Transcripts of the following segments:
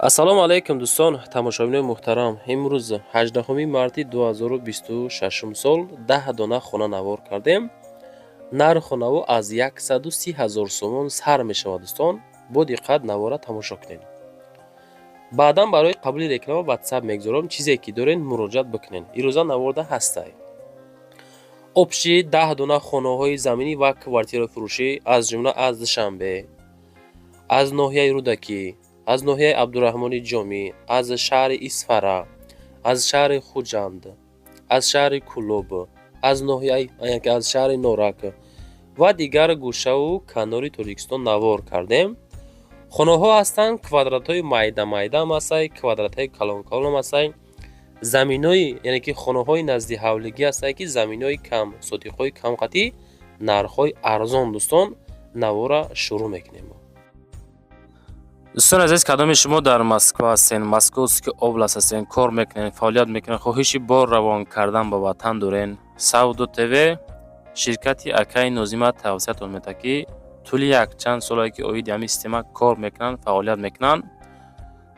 Ассалому алайкум, дӯстон, тамошобинони муҳтарам. Имрӯз, 18 марти 2026 сол, 10 дона хона навор кардем. Нарху наво аз 130 ҳазор сомон сар мешавад. Дӯстон, бо диққат навора тамошо кунед. Баъдан барои қабули реклама Ватсап мегузорам. Чизе ки доред, муроҷиат бикунед. Ирӯза наворда ҳастай общий 10 дона хонаҳои заминӣ ва квартирафурӯшӣ, аз ҷумла аз Душанбе, аз ноҳияи Рӯдакӣ, аз ноҳияи Абдурраҳмони Ҷомӣ, аз шаҳри Исфара, аз шаҳри Хуҷанд, аз шаҳри Кӯлоб, аз ноҳияи, аз шаҳри Норак ва дигар гӯшаву канори Тоҷикистон навор кардем. Хонаҳо ҳастанд, квадратҳои майда майдаам ҳастай, квадратҳои калонкалонам ҳастай, заминои, яъне ки хонаҳои назди ҳавлигӣ ҳастанд, ки заминои кам, сотиқҳои камқатӣ, нархҳои арзон. Дӯстон, навора шурӯъ мекунем. Дӯстони азиз, кадоми шумо дар Москва ҳастен, Московский область ҳастен, кор мекунед, фаъолият мекунед, хоҳиши бор равон кардан ба ватан дорен, Савдо ТВ ширкати акаи Нозима тавсиятон медиҳад, ки тӯли якчанд солае ки оиди ҳамин система кор мекунанд, фаъолият мекунанд,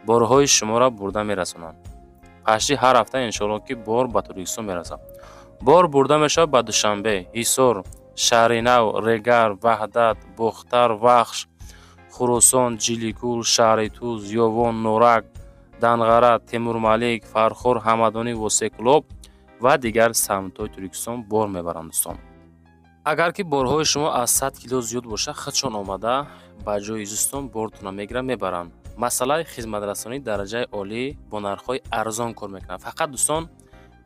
борҳои шуморо бурда мерасонанд. Пашти ҳар ҳафта, иншоалло, ки бор ба Тоҷикистон мерасад. Бор бурда мешавад ба Душанбе, Ҳисор, Шаҳри Нав, Регар, Ваҳдат, Бохтар, Вахш, Хуросон, Ҷиликул, шаҳри Туз, Ёвон, Норак, Данғара, Темурмалик, Фархор, Ҳамадонӣ, Восеъ, Кӯлоб ва дигар самтҳои Тоҷикистон бор мебаранд. Дӯстон, агар ки борҳои шумо аз 100 кило зиёд бошад, худшон омада ба ҷои зистон бортона мегиранд, мебаранд. Масъалаи хизматрасонии дараҷаи олӣ, бо нархҳои арзон кор мекунанд. Фақат, дӯстон,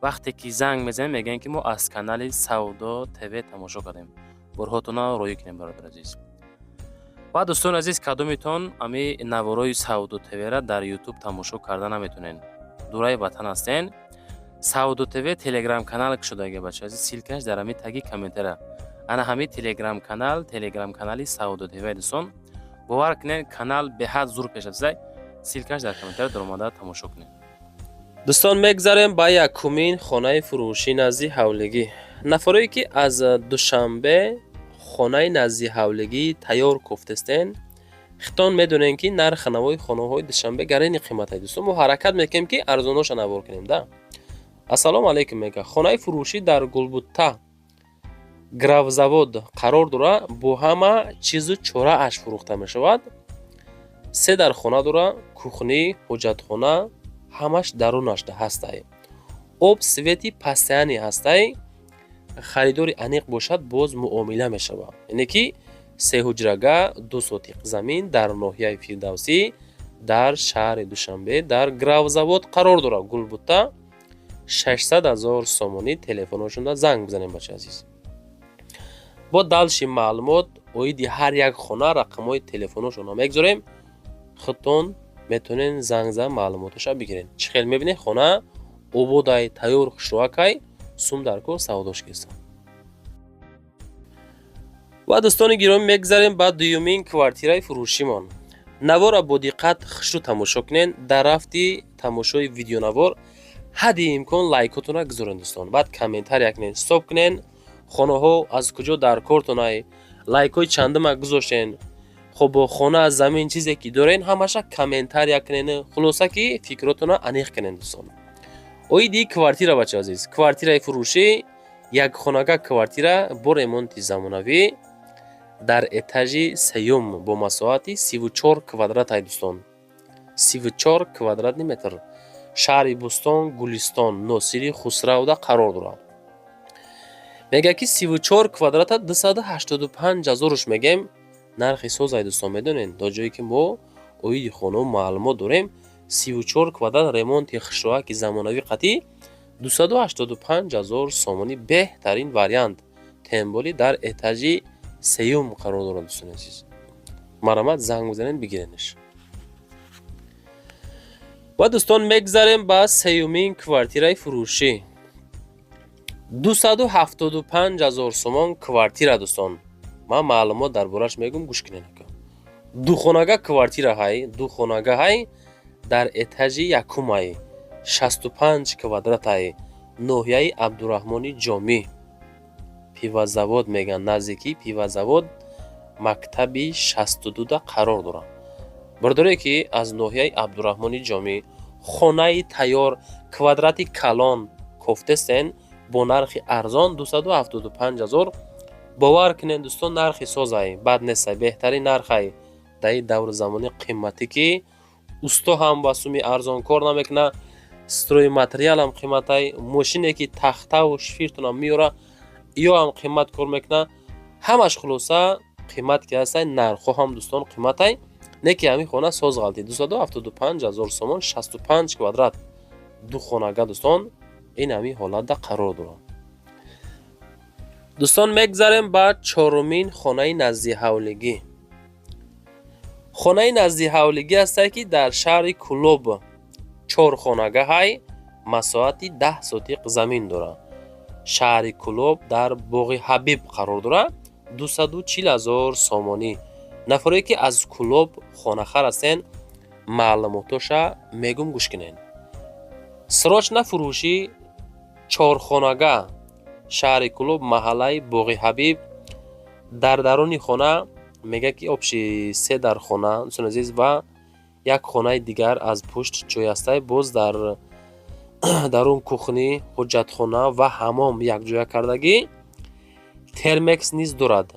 вақте ки занг мезанем, мегӯянд, ки мо аз канали Савдо ТВ тамошо кардем, борҳотона роҳӣ кунем, бародари азиз. Ва дӯстони азиз, кадомитон ами наворои Савдо ТВра дар Ютуб тамошо карда наметонед, дураи ватан ҳастен, Савдо ТВ Телеграм канал кушодаги, бача азиз, ссылка ш дар ҳами таги комментария. Ана ҳами Телеграм канал, Телеграм канали Савдо ТВ. Дӯстон, бовар кунед, канал беҳад зур пеш рафта. Ссылка ш дар комментария, даромада тамошо кунед. Дӯстон, мегзарем ба якумин хонаи фурӯшӣ назди ҳавлигӣ. Нафарое ки аз Душанбе хонаи назди ҳавлигӣ тайёр кофтестен, хитон медонем, ки нархи навои хонаҳои Душанбе гарени қиматае. Дӯстон, мо ҳаракат мекунем, ки арзоноша навор кунем да. Ассалому алайкум, мега. Хонаи фурӯшӣ дар Гулбутта, Гравзавод қарор дора, бо ҳама чизу чорааш фурӯхта мешавад. Се дар хона дора, кухня, ҳоҷатхона ҳамаш дарунашда ҳастай, об, свет и постоянный ҳастай. Харидори аниқ бошад, боз муомила мешавад. Яъне ки сеҳуҷрага, 2 сотиқ замин дар ноҳияи Фирдавсӣ, дар шаҳри Душанбе, дар Гравзавод қарор дорад. Гулбутта, 600 ҳазор сомонӣ. Телефоношонда занг бизанем, бачаи азиз. Бо дальше маълумот оиди ҳар як хона рақамҳои телефоношонро мегузорем, худтон метавонед занг зада, маълумоташа бигиред. Чӣ хел мебинед, хона ободай, тайёр, хушроакай, сум дар кор, савдош кеста. Ва, дӯстони гиромӣ, мегзарем ба дуюмин квартираи фурӯшимон. Навора бо диққат хушрӯ тамошо кунед. Дар рафти тамошои видеонавор ҳадди имкон лайкотонро гузоред, дӯстон, баъд комментария кунед, ҳисоб кунед, хонаҳо аз куҷо дар кортонай, лайкҳои чандума гузоштен. Хоб, хона, замин, чизе ки дорен, ҳамаша комментария кунед. Хулоса ки фикротонро аниқ кунед, дӯстон. Оиди квартира, бача азиз, квартираи фурӯшӣ, якхонага квартира бо ремонти замонавӣ дар этажи сеюм бо масоҳати 34 квадратай, дӯстон, 34 квадратный метр, шаҳри Бӯстон, Гулистон, Носири Хусравда қарор дорад. Мегӯяд, ки 34 квадрата 285 ҳазоруш мегӯем, нархи созай. Дӯстон, медонед, то ҷое ки мо оиди хонао маълумот дорем, 34 квадрат ремонти хушроаки замонавӣ қатъӣ 285 ҳазор сомонӣ, беҳтарин вариант, тем более дар этажи сеюм қарор дорад. Дӯстони азиз, марҳамат, занг бизанед, бигиренаш. Ва, дӯстон, мегзарем ба сеюмин квартираи фурӯшӣ, 275 ҳазор сомон квартира. Дӯстон, ман маълумот дар борааш мегӯм, гӯш кунед. Духонага квартира ҳай, духонага ҳай, дар этажи якумай, 65 квадратай, ноҳияи Абдурраҳмони Ҷомӣ, Пивозавод мегӯянд, наздикии Пивозавод, мактаби 62-да қарор дорад. Бародаре, ки аз ноҳияи Абдураҳмони Ҷомӣ хонаи тайёр, квадрати калон кофтестен, бо нархи арзон 275 ҳазор. Бовар кунед, дӯстон, нархи созай, бад нестай, беҳтарин нархай дар ин давру замони қиматӣ, ки усто ҳам ба суми арзон кор намекунад, стройматериалам қиматай, мошине ки тахтаву шифертонам меёра, ё ҳам қимат кор мекунад. Ҳамаш хулоса қимат ки ҳастай, нархҳо ҳам, дӯстон, қиматай. Не ки ҳамин хона соз ғалти, 275 ҳазор сомон, 65 квадрат, ду хонага, дӯстон, ин ҳамин ҳолатда қарор дорад. Дӯстон, мегзарем ба чорумин хонаи наздиҳавлигӣ. Хонаи наздиҳавлигӣ ҳастае, ки дар шаҳри Кӯлоб чор хонага ҳай, масоҳати 10 сотиқ замин дорад. Шаҳри Кӯлоб, дар Боғи Ҳабиб қарор дорад, 240 ҳазор сомонӣ. Нафаре, ки аз Кӯлоб хонахар ҳастен, маълумотоша мегум, гӯш кунед. Срочно фурӯшӣ, чорхонага, шаҳри Кӯлоб, маҳаллаи Боғи Ҳабиб. Дар даруни хона мегӯяд, ки общий се дар хона, дӯстони азиз, ва як хонаи дигар аз пушт ҷой ҳастай. Боз дар дарун кухня, ҳуҷҷатхона ва ҳамом якҷоя кардагӣ, термекс низ дорад.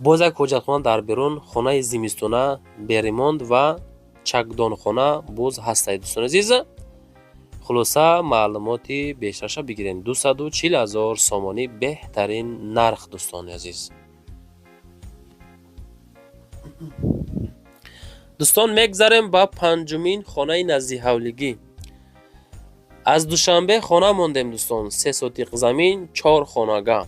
Боз як ҳоҷатхона дар берун, хонаи зимистона бе ремонт ва чакдонхона боз ҳастай. Дӯстони азиз, хулоса, маълумоти бештарша бигирем. 240 ҳазор сомонӣ, беҳтарин нарх, дӯстони азиз. Дӯстон, мегзарем ба панҷумин хонаи наздиҳавлигӣ. Аз Душанбе хона мондем, дӯстон, се сотиқ замин, чор хонага.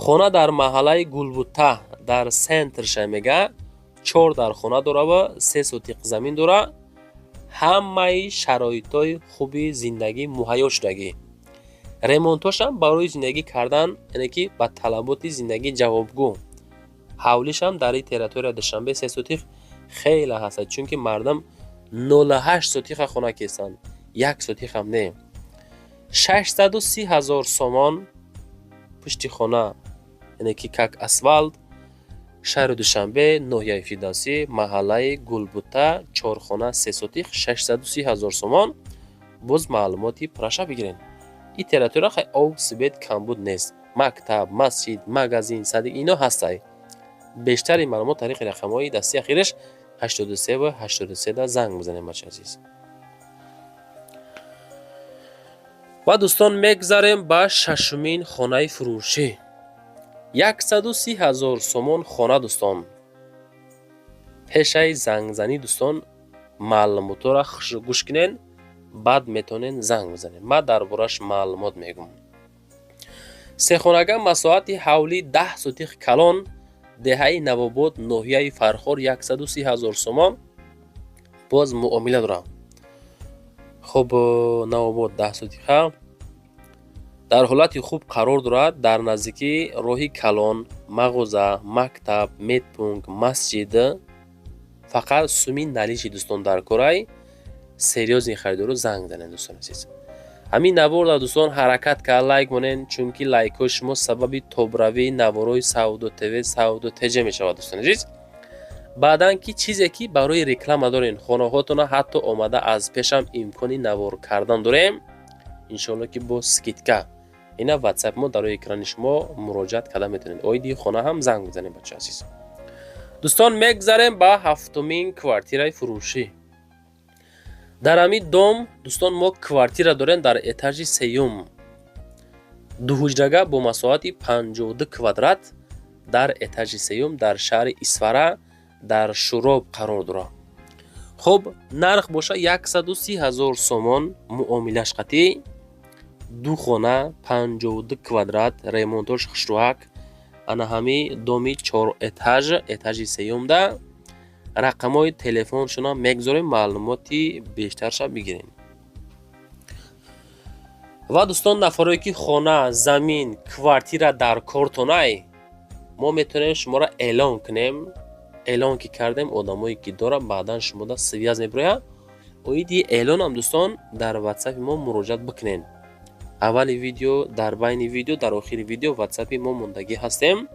Хона дар маҳаллаи Гулбута, дар центрша мега, чор дар хона дора ва се сотиқ замин дора. Ҳамаи шароитҳои хуби зиндагӣ муҳайё шудагӣ, ремонтошам барои зиндагӣ кардан, яъне ки ба талаботи зиндагӣ ҷавобгӯ. Ҳавлишам дар ин территория Душанбе се сотиқ хеле ҳастад, чунки мардум 08 сотиқа хона кестанд, як сотиқам не. 630 ҳазор сомон, пушти хона, яъне ки как асфалт. Шаҳри Душанбе, ноҳияи Фирдавсӣ, маҳаллаи Гулбута, чорхона, се сотиқ, 630 ҳазор сомон. Боз маълумоти пурраша бигирем. Ин территория хай об, свет камбуд нест, мактаб, масҷид, магазин, садик, ино ҳастай. Бештари маълумот тариқи рақамҳои дастии ахираш 83 ва 83 да занг бизанем, бача азиз. Ва, дӯстон, мегзарем ба шашумин хонаи фурӯшӣ. 130 ҳазор сомон хона, дӯстон. Пешаи зангзанӣ, дӯстон, маълумотҳоро хуш гӯш кунен, баъд метавонен занг бизанед. Ман дар борааш маълумот мегӯм. Сехонага, масоҳати ҳавлӣ 10 сотиқ калон, деҳаи Навобод, ноҳияи Фархор, 130 ҳазор сомон, боз муомила дорам. Хуб, Навобод, 10 сотиқа, дар ҳолати хуб қарор дорад, дар наздикии роҳи калон, мағоза, мактаб, медпункт, масҷид. Фақат суми наличный, дӯстон, дар корай. Серьёзный харидоро занг занед, дӯстони азиз. Ҳамин наворда, дӯстон, ҳаракат кард лайк монед, чунки лайкҳои шумо сабаби тобравии наворҳои Савдо ТВ, Савдо ТЖ мешавад, дӯстони азиз. Баъдан ки чизе ки барои реклама дорем, хонаҳотона ҳатто омада аз пешам имкони навор кардан дорем, иншоалло, ки бо скидка. Ина ватсап мо дар рӯи экрани шумо, муроҷиат карда метавонед. Оиди хона ҳам занг бизанед, бача азиз. Дӯстон, мегзарем ба ҳафтумин квартираи фурӯшӣ. Дар ҳамин дом, дӯстон, мо квартира дорем дар этажи сеюм, дуҳуҷрага бо масоҳати 52 квадрат, дар этажи сеюм, дар шаҳри Исфара, дар Шӯроб қарор дорад. Хуб, нарх боша 130 ҳазор сомон, муомилаш қатъӣ. Ду хона, 52 квадрат, ремонтош хушрӯҳак. Ана ҳами доми чор этаж, этажи сеюмда. Рақамҳои телефоншона мегузорем, маълумоти бештарша бигирем. Ва, дӯстон, нафарое ки хона, замин, квартира дар кортонай, мо метавонем шуморо эълон кунем. Эълон ки кардем, одамое ки дорад, баъдан шумода связь мебирояд. Оиди эълонам, дӯстон, дар ватсапи мо муроҷиат бикунед. Аввали видео, дар байни видео, дар охири видео ватсапи мо мондагӣ ҳастем.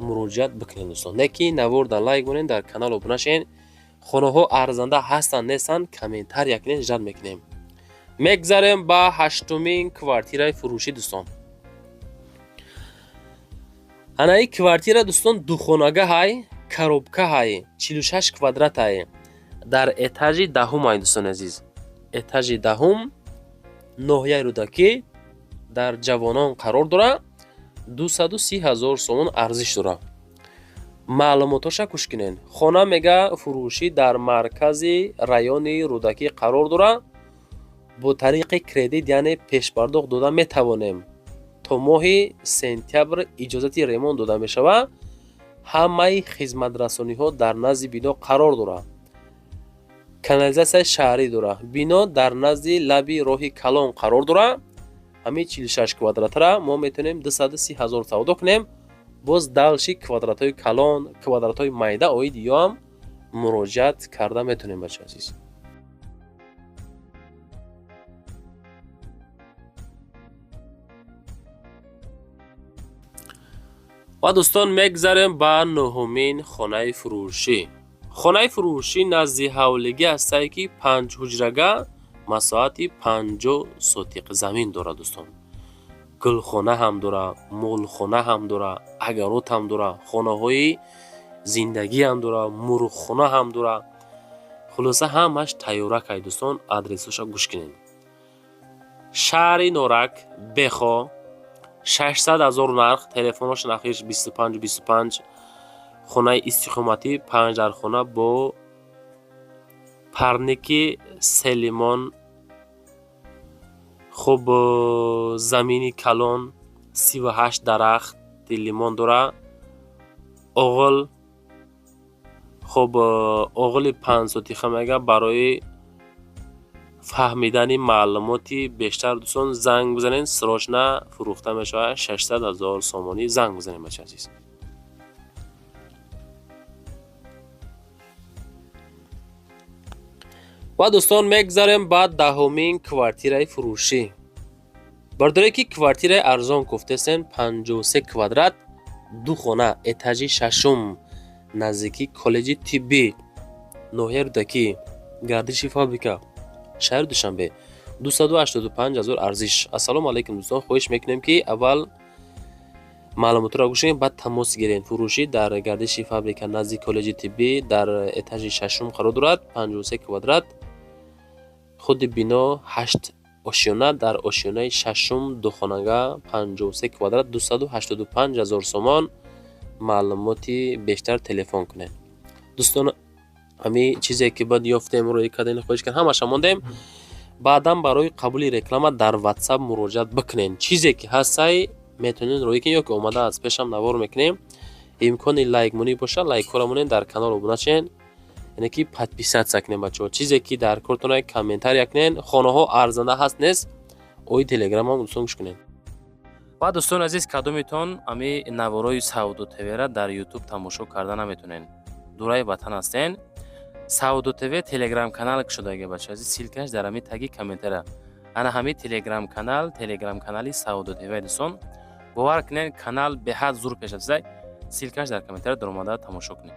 Муроҷиат бикунед, дӯстон. Не ки навор дар лайк монед, дар канал обуна шавед. Хонаҳо арзанда ҳастанд, нестанд, комментария кунед, ждать мекунем. Мегзарем ба ҳаштумин квартираи фурӯшӣ, дӯстон. Анаи квартира, дӯстон, духонага ҳай, коробка ҳай, 46 квадрат ҳай, дар этажи 10-ум ҳай, дӯстони азиз. Этажи 10-ум, ноҳияи Рӯдакӣ, дар Ҷавонон қарор дорад. 230 ҳазор сомон арзиш дорад. Маълумотоша гӯш кунед. Хона, мега, фурӯшӣ дар маркази райони Рӯдакӣ қарор дорад. Бо тариқи кредит, яъне пешпардохт дода метавонем. То моҳи сентябр иҷозати ремонт дода мешавад. Ҳамаи хизматрасониҳо дар назди бино қарор дорад. Канализатсияи шаҳрӣ дорад. Бино дар назди лаби роҳи калон қарор дорад. Ҳамин 46 квадратара мо метавонем 230 ҳазор савдо кунем. Боз дальше квадратҳои калон, квадратҳои майда оиди ёам муроҷиат карда метавонем, бача азиз. Ва, дӯстон, мегзарем ба нуҳумин хонаи фурӯшӣ. Хонаи фурӯшӣ назди ҳавлигӣ ҳастае, ки панҷ ҳуҷрага, масоҳати 50 сотиқ замин дорад, дӯстон. Гулхона ҳам дорад, молхона ҳам дорад, огород ҳам дорад, хонаҳои зиндагӣ ҳам дорад, мурғхона ҳам дорад. Хулоса, ҳамаш тайёракай, дӯстон. Адресоша гӯш кунед: шаҳри Норак, Бехо, 600 ҳазор нарх, телефонош нархиш 25 25. Хонаи истиқоматӣ, панҷдархона бо парники селимон. Хуб, замини калон, 38 дарахти лимон дорад. Оғил, хуб, оғили 5 сотиха. Мега, барои фаҳмидани маълумоти бештар, дӯстон, занг бизанед. Срочно фурӯхта мешавад. 600 ҳазор сомонӣ. Занг бизанед, бача азиз. Ва, дӯстон, мегзарем ба 10-умин квартираи фурӯшӣ. Бардоре ки квартираи арзон гуфтесем, 53 квадрат, ду хона, этажи шашум, наздикии коллеҷи тиббӣ, ноҳияи Рӯдакӣ, гардиши фабрика, шаҳри Душанбе, 285 ҳазор арзиш. Ассалому алайкум, дӯстон. Хоҳиш мекунем, ки аввал маълумотро гӯш кунед, баъд тамос гиред. Фурӯшӣ дар гардиши фабрика, назди коллеҷи тиббӣ, дар этажи шашум қарор дорад. 53 квадрат, худи бино ҳашт ошёна, дар ошёнаи шашум, духонага, 53 квадрат, 285 ҳазор сомон. Маълумоти бештар телефон кунед, дӯстон. Ҳамин чизе ки баъд ёфтем, рӯй кардем, хоҳиш кард, ҳамаша мондем. Баъдан барои қабули реклама дар Ватсап муроҷиат бикунед. Чизе ки ҳастай, метавонед рӯй кунед ё ки омада аз пешам навор мекунем. Имкони лайкмонӣ боша, лайкҳоро монед, дар канал обуна шавед, яъне ки подписаться кунед, бачаҳо. Чизе ки дар кортон, комментария кунед. Хонаҳо арзанда ҳаст, нест, ои Телеграмам, дӯстон, гӯш кунед. Ва, дӯстони азиз, кадомитон ами наворои Савдо ТВра дар Ютуб тамошо карда наметонед, дураи ватан ҳастен, Савдо ТВ Телеграм канал кушодаги, бача азиз. Ссылка ш дар ҳами таги комментария. Ана ҳами Телеграм канал, Телеграм канали Савдо ТВ. Дӯстон, бовар кунед, канал беҳад зур пеш рафтида. Ссылка ш дар комментария, даромада тамошо кунед.